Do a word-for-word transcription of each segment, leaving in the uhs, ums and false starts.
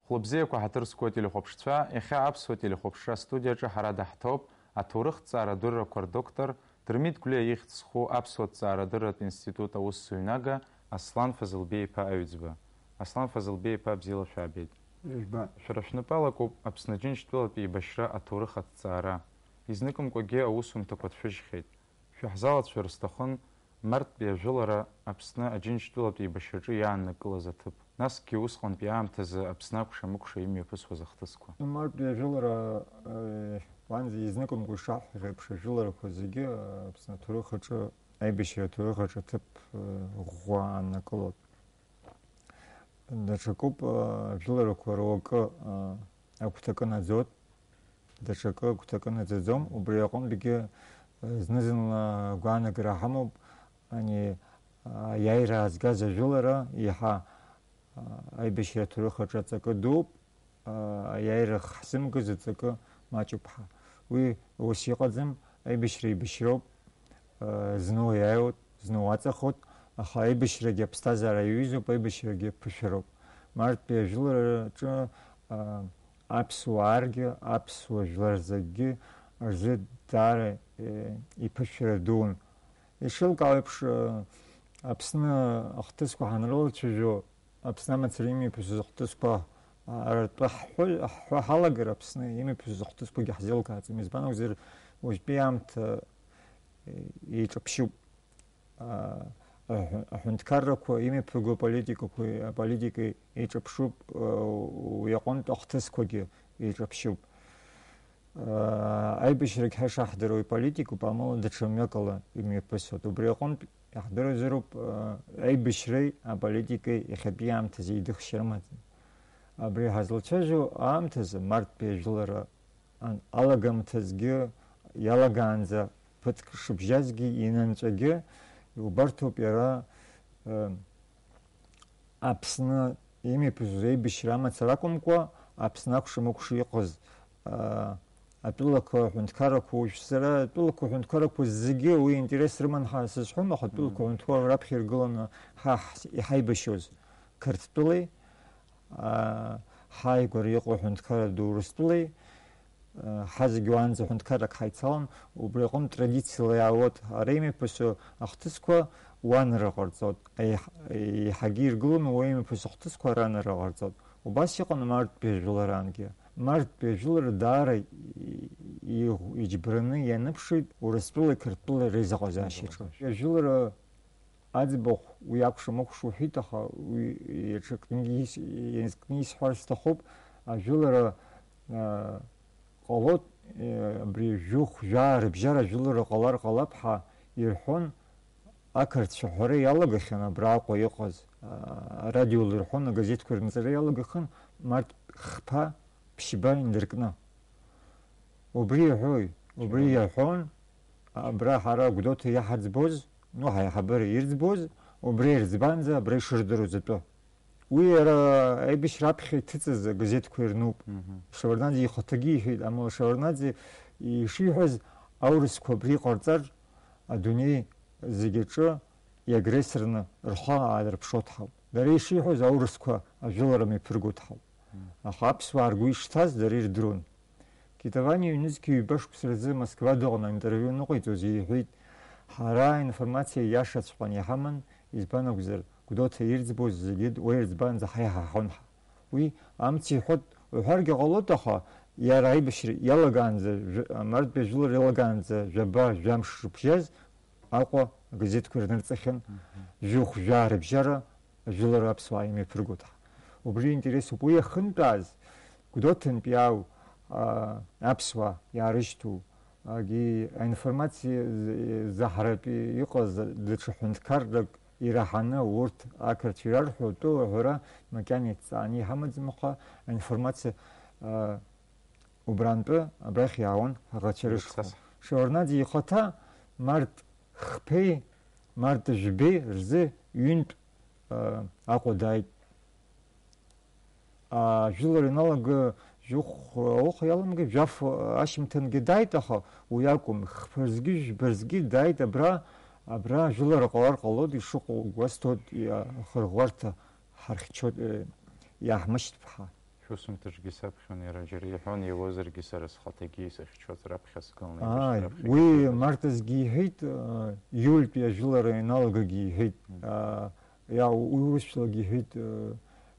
Хәлыбзиақәа ҳаҭыр зқәу ателехәаԥшцәа, иахьа аԥсуа телехәаԥшра астудиаҿы ҳара даҳҭоуп аҭоурыхҭҵаара адыррақәа рдоктор, Дырмит Гәлиа ихьӡ зху аԥсуа ҭҵаарадырратә институт аусзуҩнага Аслан Фазылбеи-иԥа Аҩӡба. Аслан Фазылбеи-иԥа, бзиала шәаабеит. Ижәба. Шәара шәнапы алакуп Аԥсны Џьынџьтәылатә еибашьра аҭоурых аҭҵаара. Изныкымкәагьы аусумҭақәа ҭшәыжьхьеит. Шәаҳзалацәажәар сҭахын марттәи ажәылара Аԥсны Аџьынџьтәылатә еибашьраҿы иааннакылаз аҭыԥ, насгьы усҟантәи аамҭазы Аԥсны акәша-мыкәша имҩаԥысуаз ахҭысқәа. Марттәи ажәылара, э, уанӡа изныкымкәа ишаҳҳәаз еиԥш, ажәыларақәа зегьы, э, Аԥсны аҭоурых аҿы, аибашьра аҭоурых аҿы аҭыԥ, э, ӷәӷәа ааннакылоит. Даҽакуп, э, ажәыларақәа руакы, э, агәҭакы наӡоит, даҽакы агәҭакы наӡаӡом. Убри аҟынтәигьы, э, зны-зынла агәаанагара ҳамоуп, ани, э, аиааира аазгаз ажәылара иаҳа, э, аибашьра аҭоурых аҿы аҵакы дууп, э, аиааира ҳзымгаз аҵакы маҷуп ҳәа. Уи ус иҟаӡам, аибашьра еибашьроуп, э, зны уиааиуеит, зны уаҵахоит, аха аибашьрагьы аԥсҭазаара иаҩызоуп, аибашьрагьы ԥышәароуп. Марттәи ажәылараҿы, э, аԥсуаа ргьы, аԥсуа жәлар зегьгьы рзы даара, э, иԥышәара дуун. Ишеилкаау еиԥш, э, Аԥсны ахҭысқәа ҳанрылацәажәо, Аԥсны амацара имҩаԥысыз ахҭысқәа, а, ртәы ҳҳәо-, ҳҳәо ҳалагар, Аԥсны имҩаԥысыз ахҭысқәагьы ҳзеилкааӡом. Избан акәзар, уажәтәи аамҭа, э, еиҿаԥшьуп. А, аҳәы-, аҳәынҭқаррақәа имҩаԥырго аполитикақәеи аполитикеи еиҿаԥшуп, э, уи аҟынтә ахҭысқәагьы еиҿаԥшьуп. Э, аибашьрагь ҳашаҳдыруа иполитикоуп, амала даҽа мҩакала имҩаԥысуеит. Убри аҟынтә иаҳдыруазароуп, э, аибашьреи аполитикеи иахьатәи аамҭазы еидыхшьа рымаӡам. Абри ҳазлацәажәо аамҭазы, марттәи ажәылара ан-, алагамҭазгьы, иалагаанӡа ԥыҭк шыбжьазгьы, инанҵәагьы, иубарҭоуп иара, э, Аԥсны имҩаԥысыз аибашьра амацара акәымкәа, Аԥсны акәша-мыкәша иҟаз, а, атәылақәа, аҳәынҭқаррақәа, уажә сара атәылақәа, аҳәынҭқаррақәа зегьы уи интерес рыман ҳәа сызҳәом, аха атәылақәа, аҳәынҭқарра раԥхьа иргыланы ҳа ҳс-, иҳаибашьуаз Қырҭтәылеи, а, ҳааигәара иҟоу аҳәынҭқарра ду Урыстәылеи, а, ҳа зегь уаанӡа ҳәынҭқаррак ҳаицалан, убри аҟынтә традициала иаауеит, ара имҩаԥысу ахҭысқәа уанара ҟарҵоит, еиҳ-, еиҳагьы иргыланы уа имҩаԥысу ахҭысқәа аранара ҟарҵоит. Убас иҟан марттәи ажәылараангьы. Марттәи ажәылара даара и-, и-, иџьбараны ианыԥшит Урыстәылеи Қырҭтәылеи реизыҟазаашьаҿы. Реизыҟазаашьа. Ажәылара Аӡбахә уи акәша-мыкәша уҳәеит, аха уи иаҿакны ис-, ианкны исҳәар сҭахуп, ажәылара, а, ҟалоит, э, абри жәохә-жәаа рыбжьара ажәылара ҟалар ҟалап ҳәа ирҳәон ақырҭцәа ҳәара иалагахьан абра Аҟәа иҟаз, а, арадиола ирҳәон, агазеҭқәа рынҵара иалагахын, март хԥа, ԥшьба индыркны. Убри иаҳәои? Убри иаҳәон, абра ҳара Гәдоуҭа иаҳаӡбоз, ну, ҳаиҳабыра ирӡбоз, убри ирӡбанӡа абра ишырдыруаз атәы. Уи иара аибашьра аԥхьа иҭыҵыз агазеҭқәа ирнуп. Мгм. Шеварднаӡе ихаҭагьы иҳәеит, амала Шеварднаӡе ишиҳәаз, аурысқәа абри иҟарҵар, адунеи зегь аҿы иагрессорны рхы аадырԥшуа дҳауп. Дара ишиҳәоз, аурысқәа ажәылара мҩаԥырго дҳауп. Аха аԥсуаа ргәы ишҭаз дара ирдыруан. Китовани ҩнызқьи ҩба шықәса рзы Москва дыҟан аинтервиу аныҟаиҵоз иҳәеит, ҳара аинформациа иашаҵәҟьаны иҳаман, избан акәзар, Гәдоуҭа ирӡбоз зегьы уа ирӡбанӡа ҳаиҳаҳон ҳәа. Уи амц иҳәоит уҳәаргьы ҟалоит, аха иара аибашьра иалагаанӡа, жә-, амарттәи ажәылара иалагаанӡа жәаба, жәамш рыбжьаз Аҟәа агазеҭқәа ирнырҵахьан, мгм, жәохә-жәаа рыбжьара ажәылара аԥсуаа имҩаԥыргоит ҳәа. Убри интересуп. Уи иахынтәааз, Гәдоуҭантәи ау, а, аԥсуаа иаарышьҭу, агьи аинформациа з-, заҳаратәи иҟаз даҽа ҳәынҭқаррак ираҳаны урҭ ақырҭцәа ирарҳәо атәы аҳәара макьана иҭҵааны иҳамаӡам, аха аинформациа, а, убрантәы абрахь иаауан аӷацәа рышхәа. Шеварднаӡе ихаҭа март хԥеи март жәбеи рзы ҩынтә, а, Аҟәа дааит. Ажәылара ианалага, жәохә ауха иаламгеи, жәаф ашьымҭангьы дааит, аха уи акәым, хԥа рзгьы, жәба рзгьы дааит абра, абра ажәылара ҟалар ҟалоит, ишыҟоу гәасҭоит, иа-, ахырӷәӷәарҭа ҳархьчоит, э, иаҳмышьҭԥҳа. Усумҭаҿгьы саԥхьон, иара џьара иҳәон, иауазаргьы сара схаҭагьы исыхьчоз раԥхьа сгыланы Ааи, еибашьра раԥхьа уи исгылаз. Марҭасгьы иҳәеит, э, июльтәи ажәылара ианалагагьы иҳәеит. Мгм. А, иа-, уи урысшәалагьы иҳәеит, э,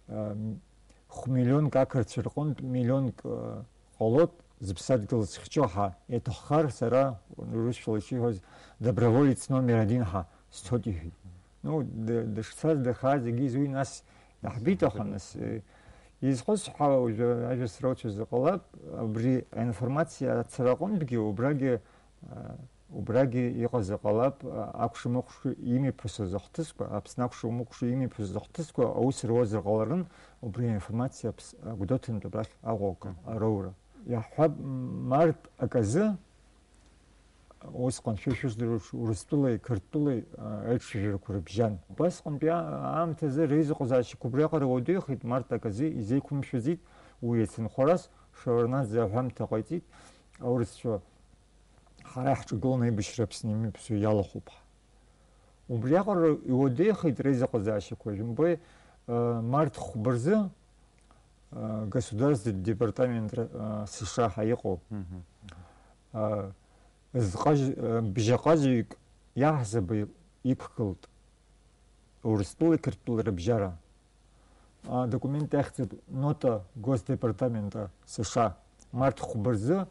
э, м-, хә-, миллионк ақырҭцәа рҟынтә миллионк, э, ҟалоит зыԥсадгьыл зхьчо ҳәа, иаҭаххар сара урысшәала ишиҳәоз доброволец номер один ҳәа сцоит иҳәеит. Ну, д-, дышцаз, дахааз, егьи зуи нас иаҳбеит, аха нас, э, изхысҳәаауа уажәы ажәа сроуцәазар ҟалап, абри аинформациа ацара аҟынтәгьы убрагьы, э, убрагьы иҟазар ҟалап, э, акәша-мыкәша имҩаԥысыз ахҭысқәа, Аԥсны акәша-мыкәша имҩаԥысыз ахҭысқәа аус руазар ҟаларын, убри аинформациа Аԥс-, Гәдоуҭантә абрахь Аҟәа Мгм. ароура. Иаҳҳәап, март аказы, Усҟан, шәа ишәыздыруа еиԥш, Урыстәылеи Қырҭтәылеи, а, аиҿцәажәарақәа рыбжьан. Убасҟантәи а-, аамҭазы реизыҟазаашьақәа убриаҟара уадаҩхеит, март аказы изеиқәымшәаӡеит уи иацынхәрас, Шеварднаӡе аҳәамҭа ҟаиҵеит, аурысцәа ҳара иаҳҿагыланы аибашьра Аԥсны имҩаԥысуа иалахәуп ҳәа. Убриаҟара иуадаҩхеит реизыҟазаашьақәа, жәымбои, а, март хәба рзы, а, Государственный департамент, а, С Ш А ҳәа иҟоу. Мгм. А, зҟаж-, а, бжьаҟазаҩык иаҳзаба иқәгылт Урыстәылеи Қырҭтәылеи рыбжьара. Адокумент иахьӡуп Нота Госдепартамента С Ш А. Март хәба рзы,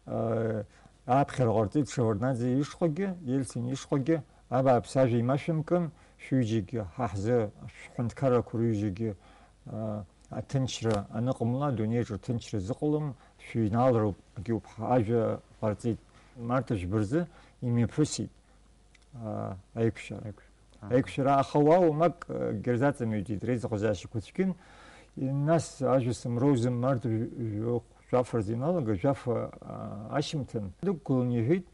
а, аԥхьара ҟарҵеит Шеварднаӡе ишҟагьы, Ельцин ишҟагьы, абааԥс, ажәа имашәымкын, шәҩыџьагьы ҳа ҳзы, шәҳәынҭқаррақәа рҩыџьагьы, а, аҭынчра аныҟамла, адунеиаҿ аҭынчра зыҟалом, шәыҩналароуп, агьоуп, ҳа-, ажәа ҟарҵеит. Март жәба рзы имҩаԥысит, а, аиқәшәара. Аиқәшәара. Аха уа уамак, а, гьырзаҵамҩитәит, реизыҟазаашьақәа цәгьан. Нас ажәа сымроузын, март жәохә, жәаф рзы иналага, жәаф, а, ашьымҭан дықәгылан иҳәеит,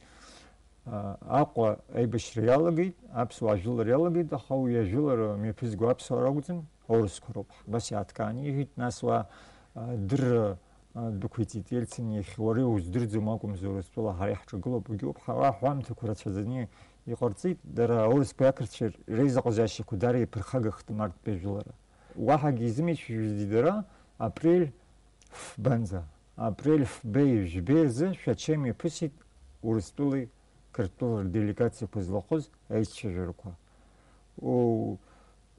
а, Аҟәа аибашьра иалагеит, аԥсуаа ажәылара иалагеит, аха уи ажәылара мҩаԥызго аԥсуаа ракәӡам, аурысқәа роуп. Убас иааҭкааны иҳәеит, нас уа, а, дырра, а, дәықәиҵеит Ельцин иахь, уара иуздырӡом акәымзар, Урыстәыла ҳара иаҳҿагылоуп, егьоуп, ҳара ҳҳәамҭақәа рацәаӡаны иҟарҵеит, дара аурысқәеи ақырҭцәеи реизыҟазаашьақәа даара иаԥырхагахт марттәи ажәылара. Уаҳагьы изымеицәажәази дара, апрель фбанӡа, апрель фбеи жәбеи рзы Шәача имҩаԥысит Урыстәылеи Қырҭтәылеи рделегациақәа злахәыз аицәажәарақәа. Уу,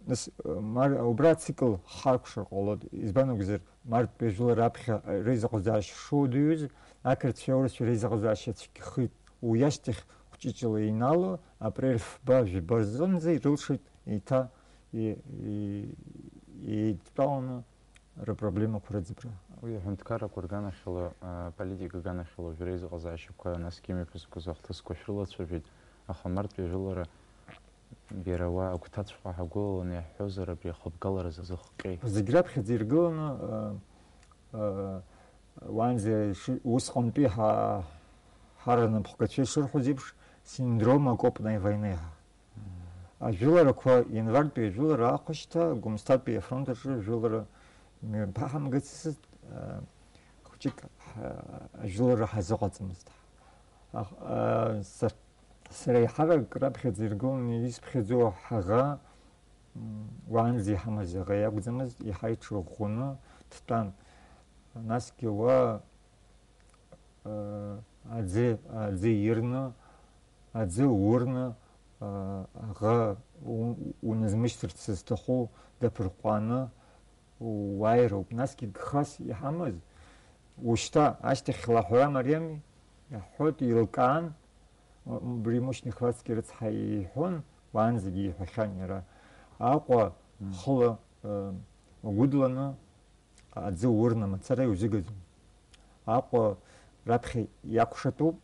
нас, мар-, убра ацикл харкәшар ҟалоит, избан акәзар, марттәи ажәылара раԥхьа реизыҟазаашьа шуадаҩыз, ақырҭцәеи аурысцәеи реизыҟазаашьа цәгьахеит, уи ашьҭахь хәҷыҷла инало, апрель фба жәба рзынӡа ирылшеит еиҭа и-, и-, еидтәаланы рыпроблемақәа рыӡбра. Уи аҳәынҭқаррақәа рганахьала, аполитика аганахьала уажәы реизыҟазаашьақәа насгьы имҩаԥызгоз ахҭысқәа шәрылацәажәеит, аха марттәи ажәылара иара уа агәҭаҵәҟьа ҳагәылаланы иаҳҳәозар, абри ахыбгалара зазыхҟьеи? Зегь раԥхьаӡа иргыланы, а, а, уаанӡа иши-, усҟантәи ҳа-, ҳарнапхгацәа ишырҳәоз еиԥш, синдром окопной войны ҳәа. Ажәыларақәа, ианвартәи ажәылара аахәашьҭа, Гәымсҭатәи афронт аҿы ажәылара мҩаԥаҳамгацызт, а, хәҷык ҳа-, ажәылара ҳазыҟаҵамызт. Ах-, а, са-, сара еиҳарак раԥхьаӡа иргыланы исԥхьаӡоу ҳаӷа, м, уаанӡа иҳамаз аӷа иакәӡамызт, иҳаиҽырӷәӷәаны дтәан. Насгьы уа, а, аӡы, аӡы ирны, аӡы урны, а, аӷа у-, уназмышьҭырц зҭаху даԥырҟәҟәаны уааироуп. Насгьы гхас иҳамаз, ушьҭа ашьҭахьла аҳәара мариами, иаҳҳәоит, еилкаан, убри Мушьни Хвацки рыцҳа иҳәон, уаанӡагьы иҳәахьан иара. Аҟәа Мм. хыла, э, угәыдланы, аӡы урны мацара иузыгаӡом. Аҟәа раԥхьа иакәшатәуп,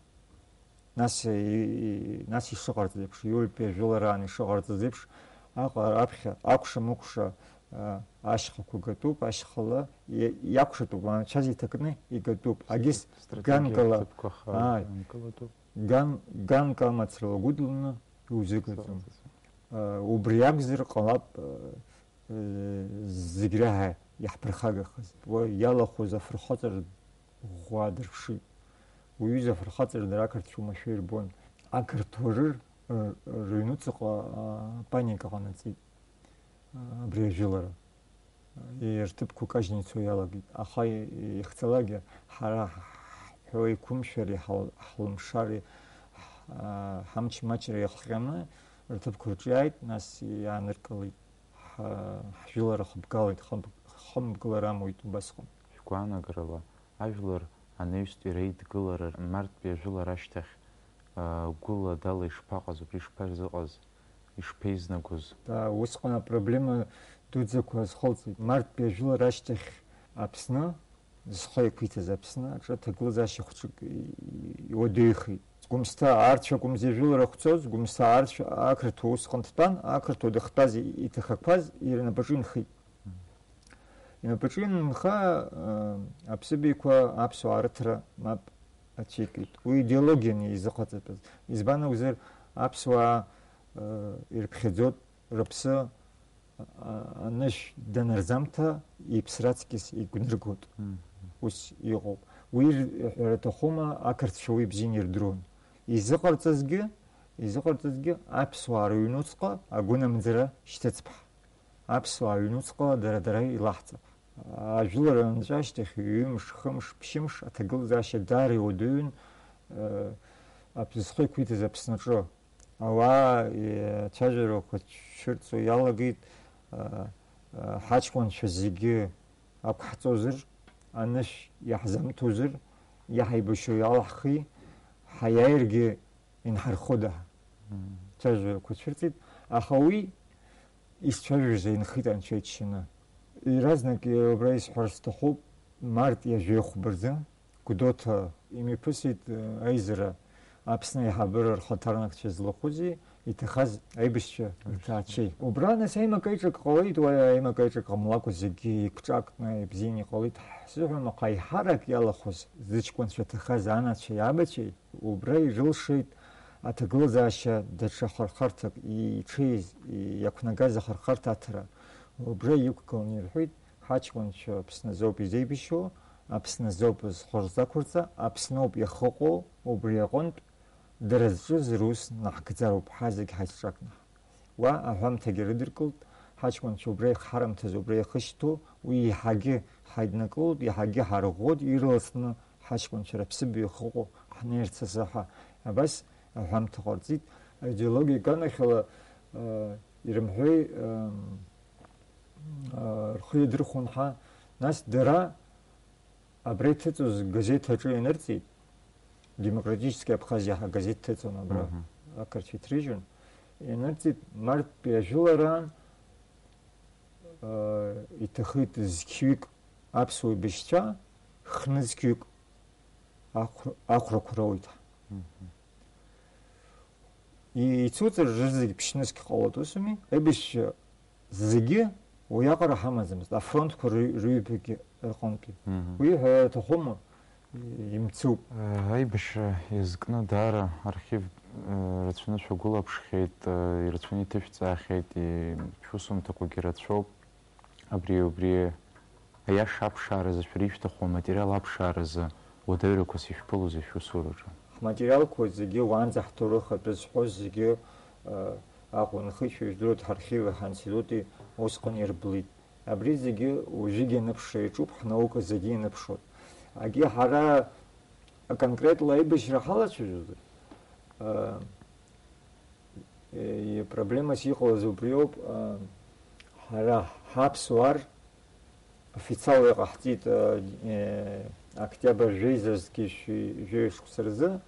нас, и-, и-, нас ишыҟарҵаз еиԥш, иултәи ажәылараан ишыҟарҵаз еиԥш, Аҟәа раԥхьа акәша-мыкәша, а, ашьхақәа гатәуп, ашьхала и-, иакәшатәуп, анцәа иҭакны игатәуп. Агьыс Стратегиа ганкала, ҭыԥқәа хаа ааи, анкылатәуп. Ган-, ганкала мацара угәыдланы иузыгаӡом. Саҟаҵаӡом. А, убри акәзар ҟалап, а, зегь раҳа иаҳԥырхагахаз. Уа иалахәыз афырхаҵара ӷәӷәа дырԥшит. Уҩыза афырхаҵара дара ақырҭцәа уамашәа ирбон. Ақырҭуа рыр, р-, рыҩнуҵаҟа, а, паника ҟанаҵеит, а, абри ажәылара. Рҭыԥқәа кажьны ицо иалагеит, аха ихьӡалакгьы ҳара ҳҳәо иқәымшәари ҳал-, ҳлымшари ҳ-, ҳамч маҷра иахҟьаны рҭыԥқәа рҿы иааит, нас иааныркылеит, ҳа-, ҳжәылара хыбгалеит, хыб-, хымгылар амуит убасҟан. Шәгәаанагарала, ажәлар анаҩстәи реидгылара марттәи ажәылара ашьҭахь, а, гәыла-дала ишԥаҟаз, убри ишԥазыҟаз, ишԥеизнагоз? Да, усҟан апроблема дуӡӡақәа азхылҵит. Марттәи ажәылара ашьҭахь Аԥсны, зхы иақәиҭыз Аԥсны аҿы аҭагылазаашьа хәыҷык и-, иуадаҩхеит. Гәымсҭа аарцә акәымзи ажәылара ахәцоз, Гәымсҭа аарцә ақырҭуа усҟан дтәан, ақырҭуа дахьтәаз и-, иҭахақәаз ирнапаҿы инхеит. Инапаҿы инха, э, аԥсыбаҩқәа аԥсуаа рыҭра мап ацәикит. Уи идеологианы изыҟаҵатәыз. Избан акәзар, аԥсуаа, э, ирыԥхьаӡоит рыԥсы, а-, анышә данарзамҭа, иԥсра аҵкьыс игәныргоит. Мгм. Ус иҟоуп. Уи р-, ҳәара аҭахума, ақырҭцәа уи бзианы ирдыруан. Изыҟарҵазгьы, изыҟарҵазгьы аԥсуаа рыҩнуҵҟа агәынамӡара шьҭыҵԥҳа. Аԥсуаа ҩнуҵҟала дара-дара илаҳҵап. Ажәылара анҵәа ашьҭахь ҩымш, хымш, ԥшьымш аҭагылазаашьа даара иуадаҩын, э, ап-, зхы иқәиҭыз Аԥсны аҿы. Ауаа, э, ацәажәарақәа цәырҵуа иалагеит, э, э, ҳаҷкәынцәа зегьы ақәҳҵозар, анышә иаҳзамҭозар, иаҳаибашьуа иалаҳхи, ҳаиааиргьы инҳархода ҳәа. Мм. Цәажәарақәа цәырҵит, аха уи исцәажәоз инхеит Анцәа иџьшьаны. Иаразнак убра исҳәар сҭахуп, март ҩажәи хәба рзы Гәдоуҭа имҩаԥысит, э, аизара Аԥсны аиҳабыра рхаҭарнакцәа злахәызи иҭахаз аибашьцәа рҭаацәеи. Убра нас аимак-аиҿак ҟалеит, уа аимак-аиҿак ҟамлакәа зегьы еиқәҿакны ибзианы иҟалеит ҳзыҳәан, аха аиҳарак иалахәыз зыҷкәынцәа ҭахаз анацәеи абацәеи, убра ирылшеит аҭагылазаашьа даҽа хырхарҭак, иҽеиз, иақәнагаз ахырхарҭа аҭара. Убра иқәгыланы ирҳәеит, ҳаҷкәынцәа Аԥсны азоуп изеибашьуа, Аԥсны азоуп зхы рзақәырҵа, Аԥсноуп иахыҟоу, убри аҟынтә дара зҿыз рус наҳгӡароуп, ҳа зегь ҳаиҿҿакны. Уа аҳәамҭагьы рыдыркылт, ҳаҷкәынцәа убра ихҳарымҭаз убра иахышьҭоу, уи еиҳагьы ҳаиднакылоит, еиҳагьы ҳарӷәӷәоит, ирласны ҳаҷкәынцәа рыԥсыбаҩ иахыҟоу ҳнеирц азы ҳәа. Абас аҳәамҭа ҟарҵеит, аидеологиа аганахьала, э, ирымҳәеи, э, э, рхы иадырхәон ҳәа. Нас дара абра иҭыҵыз газеҭ аҿы ианырҵеит, Демократическая Абхазия ҳәа газеҭ ҭыҵуан абра, Мгм. Ақырҭцәа иҭрыжьын, ианырҵеит, марттәи ажәылараан, э, иҭахеит зқьҩык аԥсуа еибашьцәа, хнызқьҩык ахә-, ахәрақәа роуеит. Мгм. И-, ицуҵар рызегь ԥшьнызқь ҟалоит, усуми? Аибашьцәа зегьы уиаҟара ҳамаӡамызт, афронтқәа ры-, рыҩбагьы рҟынтәи. Мгм. Уи ҳәа аҭахума? Имцуп. Аибашьра иазкны даара архив, э, рацәаны шәагәылаԥшхьеит, э, ирацәаны иҭышәҵаахьеит, и-, шәусумҭақәагьы рацәоуп. Абри, убри аиаша аԥшааразы шәара ишәҭаху аматериал аԥшааразы уадаҩрақәас ишәԥылозеи шәусураҿы? Ҳматериалқәа зегьы уаанӡа ҳҭоурых атәы зҳәоз зегьы, э, Аҟәа нхеишәа ижәдыруеит, ҳархиви ҳаинститути усҟан ирблит. Абри зегьы уажәыгь аныԥшра иаҿуп, ҳнаука зегьы ианыԥшуеит. Агьи ҳара аконкретла аибашьра ҳалацәажәозар, э, Е, проблемас иҟалаз убриоуп, а, ҳара ҳаԥсуар официалла иҟаҳҵеит, а, е, октиабр жәеизазгьы шәи-, жәаҩа шықәса рзы,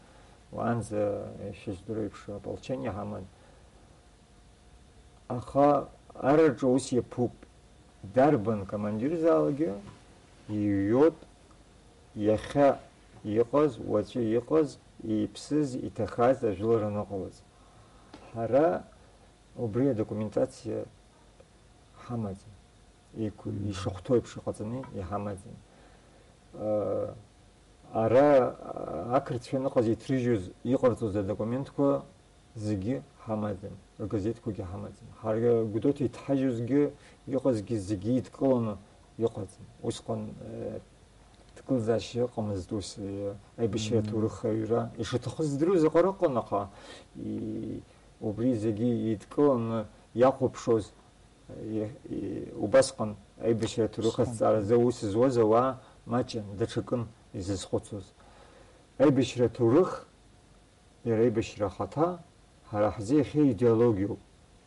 уаанӡа, е, шәыздыруеиԥш, ополчение ҳаман. Аха араҿы ус иаԥуп, дарбан командирзаалакгьы иҩуеит иахьа иҟаз, уаҵәы иҟаз, иԥсыз, иҭахаз ажәылара аныҟалаз. Ҳара убри адокументациа ҳамаӡам. Иқә-, Мм. Ишахәҭоу еиԥш иҟаҵаны иҳамаӡам. Э, ара, а, ақырҭцәа аныҟаз иҭрыжьыз, иҟарҵоз адокументқәа зегьы ҳамаӡам, ргазеҭқәагьы ҳамаӡам. Ҳара Гәдоуҭа иҭҳажьызгьы, иҟазгьы зегьы идкыланы иҟаӡам. Усҟан, э, ҭагылазаашьа ыҟамызт ус, э, аибашьра Мм. Аҭоурых аҩра. Ишаҭахыз здыруаз аҟара ыҟан, аха и-, убри зегьы идкыланы иахәаԥшуаз, и-, и-, убасҟан Аибашьра аҭоурых азҵааразы аус зуаз ауаа маҷын, даҽакын изызхәыцуаз. Аибашьра аҭоурых, иара аибашьра ахаҭа, ҳара ҳзы иахьа идеологиоуп.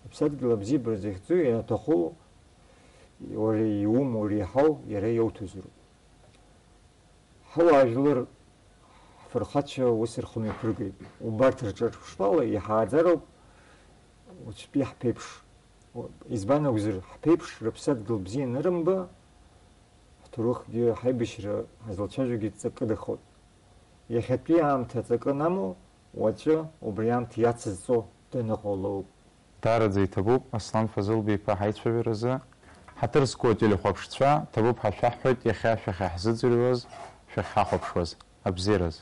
Аԥсадгьыл абзиабара захьӡу ианаҭаху, уара иумоу реиҳау иара иауҭозароуп. Ҳауаажәлар, ҳфырхацәа ус рхы мҩаԥыргеит. Убарҭ рҿырԥштәала иҳааӡароуп уаҵәтәи ҳԥеиԥш. Избан акәзар, ҳԥеиԥш рыԥсадгьыл бзиа анырымба, ҳҭоурыхгьы ҳаибашьра ҳазлацәажәогьы ҵакы дахоит. Иахьатәи аамҭа ҵакы анамоу, уаҵәы убри аамҭа иацызҵо даныҟало ауп. Даараӡа иҭабуп, Аслан Фазылбеи-иԥа, ҳаицәажәаразы. Ҳаҭыр зқәу ателехәаԥшцәа, ҭабуп ҳәа шәаҳҳәоит иахьа шәахьаҳзыӡырҩуаз, шәахьҳахәаԥшуаз. Абзиараз.